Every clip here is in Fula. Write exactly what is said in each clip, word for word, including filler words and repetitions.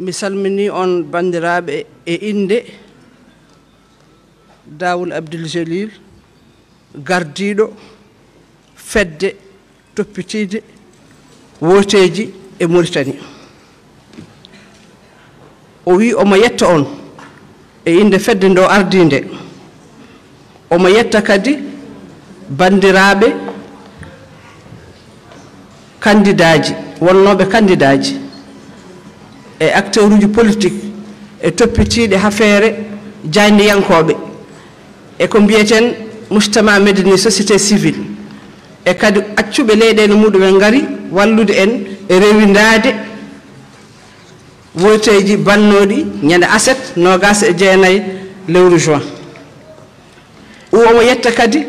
Mi salminii on banndiraaɓe e innde Daawul Abdul Jalil, gardiiɗo fedde toppitiinde wooteeji e Mauritanie. O wi omo yetta on e innde fedde nde o ardii nde. Omo yetta kadi banndiraaɓe kandidaaji, wonnooɓe kandidaaji e acteuruuji politique e toppitiiɗe hafeere jaayndiyankooɓe e ko mbiyeten mujtama medani, société civile, e kadi accuɓe leyɗeele muɗumen ngari wallude en e rewindaade wooteeji bannooɗi ñande aset noogas e jeenayi lewru juin. O omo yetta kadi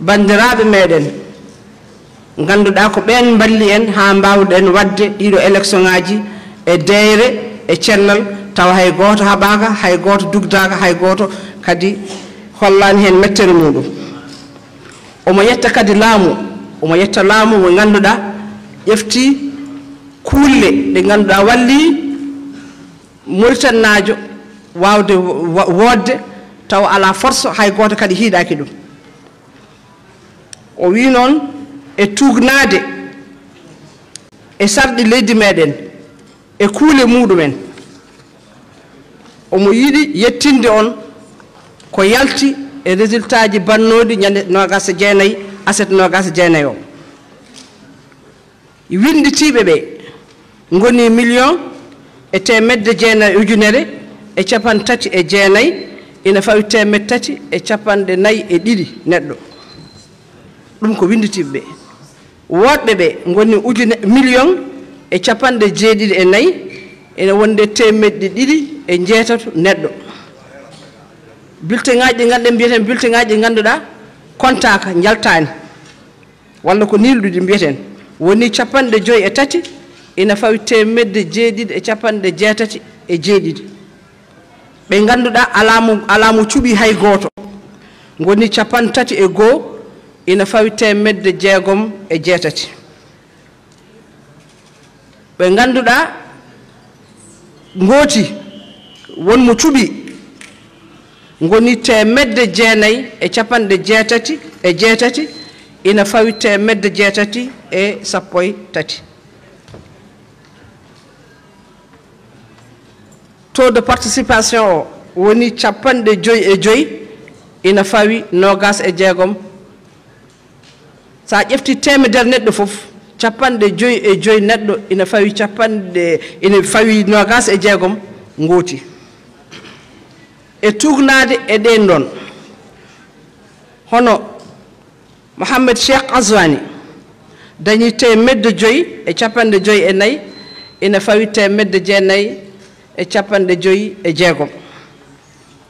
banndiraaɓe meɗen, ngannduɗaa ko ɓeen mballi en haa mbaawɗen waɗde ɗiɗo électionŋaaji e deeyre e cellal, tawa hay gooto haɓaaka, hay gooto dugdaaka, hay gooto kadi hollaani heen mettere muɗum. Omo yetta kadi laamu, omo yetta laamu mo ngannduɗaa ƴefti kuulle ɗe ngannduɗaa walli Mauritannaajo waawde wa-, woodde tawa alaa force, hay gooto kadi hiiɗaaki ɗum. O wi noon e tuugnaade e sarɗi leydi meɗen e kuule muɗumen, omo yiɗi yettinde on ko yalti e résultat ji bannooɗi ñande noogas e jeenayi aset noogas e jeenayi o. Winnditiiɓe ɓe ngoni million e teemedde jeenayi ujunere e capanɗe tati e jeenayi, ina fawi teemedde tati e capanɗe nayi e ɗiɗi neɗɗo. Ɗum ko winnditiiɓe ɓe. Woɗɓe ɓe ngoni ujune, million e capanɗe jeeɗiɗi e nayi, ina wonde teemedde ɗiɗi e njeetato neɗɗo. Bulletinŋaaji ɗi ngannduɗen, mbiyeten bulletinŋaaji ɗi ngannduɗaa kontaaka, njaltaani, walla ko nilɗuɗi mbiyeten, woni capanɗe joyi e tati, ina fawi teemedde jeeɗiɗi e capanɗe jeetati e jeeɗiɗi. Ɓe ngannduɗaa alaa mo, alaa mo cuɓi hay gooto, ngoni capanɗe tati e goo, ina fawi teemedde jeegom e jeetati. Ɓe ngannduɗaa ngooti, won mo cuɓi, ngoni teemedde jeenayi e capanɗe jeetati e jeetati, ina fawi teemedde jeetati e sappo e tati. Taux de participation o woni capanɗe joyi e joyi, ina fawi noogas e jeegom. So a ƴeftii teemedere neɗɗo fof, capanɗe joyi e joyi neɗɗo ina fawi capanɗe, ina fawi noogas e jeegom ngooti. E tuugnaade e ɗeen ɗoon, hono Mohamed Cheikh Azwani dañi teemedde joyi e capanɗe joyi e nayi, ina fawi teemedde jeenayi e capanɗe joyi e jeegom.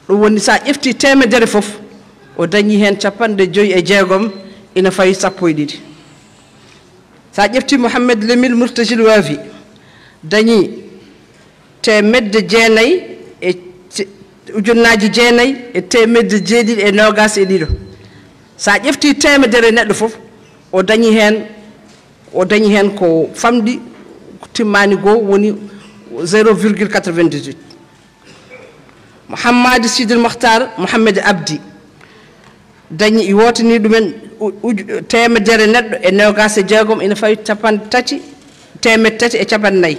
Ɗum woni, so a ƴeftii teemedere fof, o dañi heen capanɗe joyi e jeegom, ina fawi sappo e ɗiɗi. So a ƴeftii Mohamed Lemil Murtajil Wavi, dañi teemedde jeenayi e ce-, ujunnaaji jeenayi e teemedde jeeɗiɗi e noogas e ɗiɗo. So a ƴeftii teemedere neɗɗo fof, o dañi heen, o dañi heen ko famɗi, ko timmaani goo, woni zéro virgule quatre-vingt-dix-huit. Mouhammadi Sidil Mokhtar Mouhamed Abdi dañi, wootanii ɗumen u-, uju-, teemedere neɗɗo e noogas e jeegom, ina fawi capanɗe tati, teemedde tati e capanɗe nayi.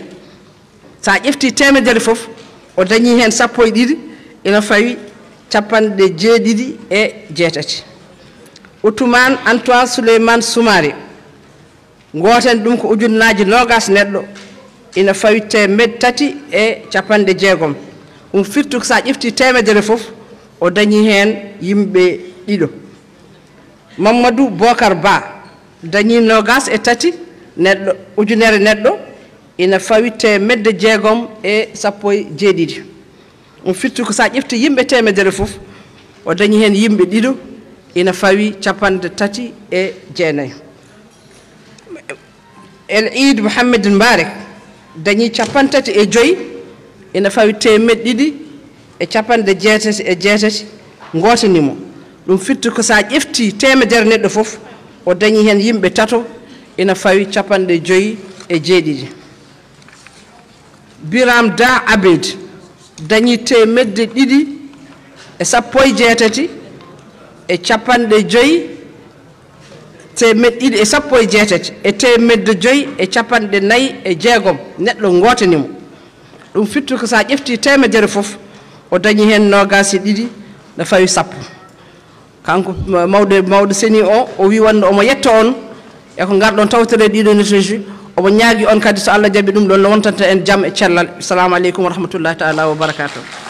So a ƴeftii teemedere fof, o dañi heen sappo e ɗiɗi, ina fawi capanɗe jeeɗiɗi e jeetati. Ousmane Antoine Souleymane Soumaré, gooten ɗum ko ujunnaaji noogas neɗɗo, ina fawi teemedde tati e capanɗe jeegom. Ɗum firti ko so a ƴeftii teemedere fof, o dañi heen yimɓe ɗiɗo. Mamadou Bokar Ba dañi noogas e tati neɗɗo, ujunere neɗɗo, ina fawi teemedde jeegom e sappo e jeeɗiɗi. Ɗum firti ko so a ƴeftii yimɓe teemedere fof, o dañi heen yimɓe ɗiɗo, ina fawi capanɗe tati e jeenayi. El Eid Mohamed Mbarek dañi capanɗe tati e joyi, ina fawi teemedde ɗiɗi e capanɗe jeetati e jeetati ngootanii mo. Ɗum firti ko so a ƴeftii teemedere neɗɗo fof, o dañi heen yimɓe tato, ina fawi capanɗe joyi e jeeɗiɗi. Biram Da Abed dañi teemedde ɗiɗi e sappo e jeetati e capanɗe joyi, teemedde ɗiɗi e sappo e jeetati e teemedde joyi e capanɗe nayi e jeegom neɗɗo ngootani mo. Ɗum firti ko so a ƴeftii teemedere fof, o dañi heen noogaas e ɗiɗi, no fawi sappo. Kanko mawɗo mawɗo seni o, o wi wonde omo yetto on e ko ngarɗon tawtore ɗiɗo neteji. Omo ñaagi on kadi, so Allah jaɓi ɗum ɗon, no wontanta en jam e cellal. Assalamu aleykum wa rahmatullahi taala wa barakatuh.